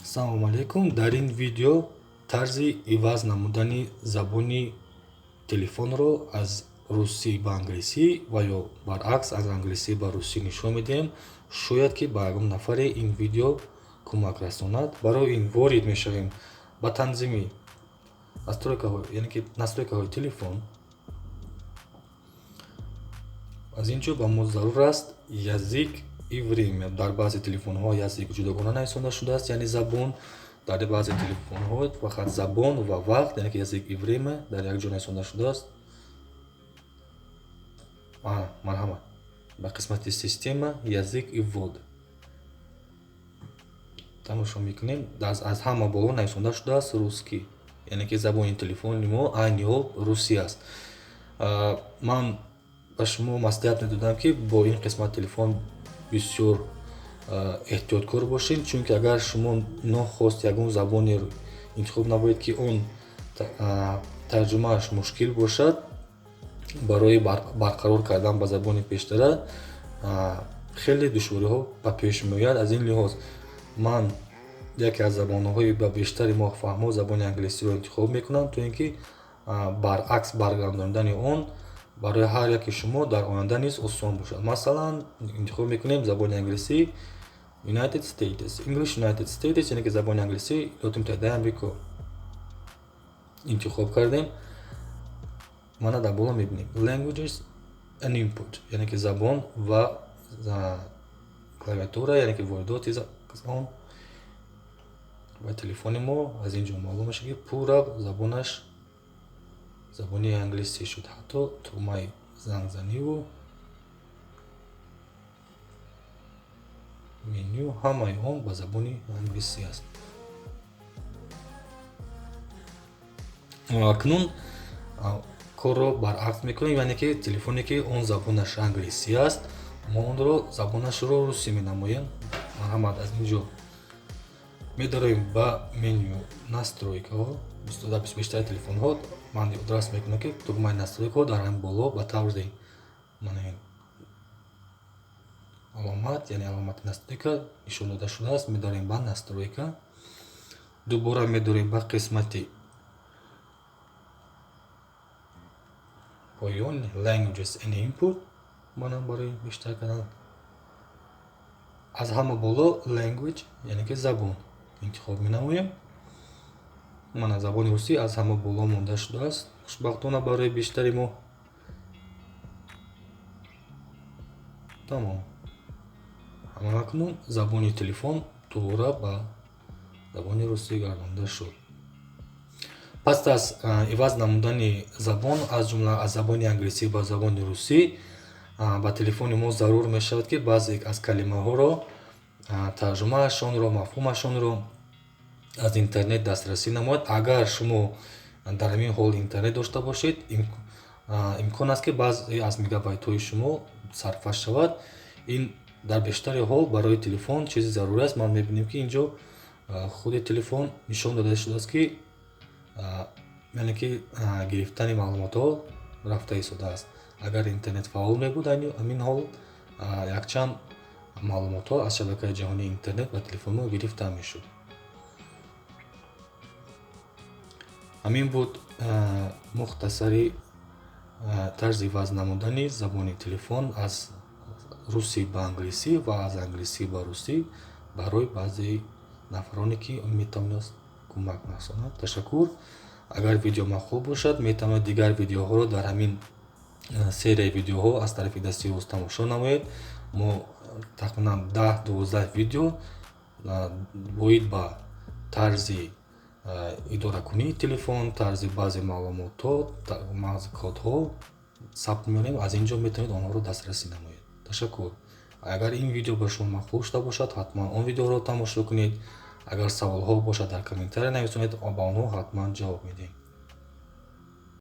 Салому алейкум. Дар ин видео тарзи иваз намудани забони телефонро аз русӣ ба англисӣ ва ё баръакс аз англисӣ ба русӣ нишон медиҳем. Шояд ки ба ягон нафаре ин видео кӯмак расонад. Барои ин ворид мешавем ба танзими настройкаҳо, яъне ки настройкаҳои телефон. Аз ин ҷо ба мо зарур аст язык и время. Дар баъзе телефонҳо язык ҷудогона нависонда шудааст, яъне забон. Дар баъзе телефонҳо фақат забон ва вақт, яъне ки язык и время дар як ҷо нависонда шудааст. Марҳамат, ба қисмати система, язык и ввод тамошо мекунем. Аз ҳама боло нависонда шудааст русский, яъне ки забони телефони мо айни ҳол русӣ аст. Ман ба шумо маслиҳат медодам, ки бо ин қисмат телефон бисёр эҳтиёткор бошед, чунки агар шумо нохост ягон забоне интихоб намоед, ки он тарҷумааш мушкил бошад, барои барқарор кардан ба забони пештара хеле душвориҳо ба пеш меояд. Аз ин лиҳоз ман яке аз забонҳои ба бештари мо фаҳмо, забони англисиро интихоб мекунам, то ин ки баръакс баргардонидани он барои ҳар яке шумо дар оянда низ осон бошад. Масалан, интихоб мекунем забони англисӣ United States, English United States, яъне ки забони англисӣ Иёлоти Муттаҳидаи Амрико интихоб кардем. Мана дар боло мебинем Languages and Input, яъне ки забон ва клавиатура, яъне ки воридоти он ва телефони мо. Аз ин ҷо маълум мешавад, ки пурра забонаш забони англисӣ шуд, ҳатто тугмаи зангзаниву меню ҳамаи он ба забони англисӣ аст. Акнун корро баръакс мекунем, яъне ки телефоне, ки он забонаш англисӣ аст, мо онро забонашро русӣ менамоем. Марҳамат, аз ин ҷо медароем ба меню настройкаҳо. Дар бештари телефонҳо ман ёдрас мекунам, ки тугмаи настройкаҳо дар ҳамин боло ба таври мана ин аломат, яъне аломати настройка нишон дода шудааст. Медорем ба настройка, дубора медорем ба қисмати поён Languages and Input. Манам барои бештар кардан аз ҳама боло Language, яъне ки забон интихоб менамоем. Мана забони русӣ аз ҳама боло монда шудааст, хушбахтона барои бештари мо. Тамом, ҳамакнун забони телефон дубора ба забони русӣ гардонда шуд. Пас аз иваз намудани забон, аз ҷумла аз забони англисӣ ба забони русӣ, ба телефони мо зарур мешавад, ки баъзе аз калимаҳоро, тарҷумаашонро, мафҳумашонро аз интернет дастрасӣ намояд. Агар шумо дар ҳамин ҳол интернет дошта бошед, имкон аст, ки баъзе аз мегабайтҳои шумо сарфа шавад. Ин дар бештари ҳол барои телефон чизи зарурӣ аст. Ман мебинем, ки ин ҷо худи телефон нишон дода шудааст, ки яъне ки гирифтани маълумотҳо рафта истодааст. Агар интернет фаъол мебуд, ҳамин ҳол якчанд маълумотҳо аз шабакаи ҷаҳонии интернет ба телефони мо гирифта мешуд. Ҳамин буд мухтасари тарзи иваз намудани забони телефон аз русӣ ба англисӣ ва аз англисӣ ба русӣ барои баъзе нафароне, ки метавонист кӯмак расонад. Ташаккур. Агар видео маъқул бошад, метавонед дигар видеоҳоро дар ҳамин серияи видеоҳо аз тарафи дасти рост тамошо намоед. Мо тақрибан 10-12 видео оид ба тарзи идоракунии телефон, тарзи баъзе маълумотҳо, баъзе кодҳо сабт меорем. Аз ин ҷо метавонед онҳоро дастрасӣ намоед. Ташаккур. Агар ин видео ба шумо маъқул шуда бошад, ҳатман он видеоро тамошо кунед. Агар саволҳо бошад, дар комментария нависонед, ба онҳо ҳатман ҷавоб медиҳем.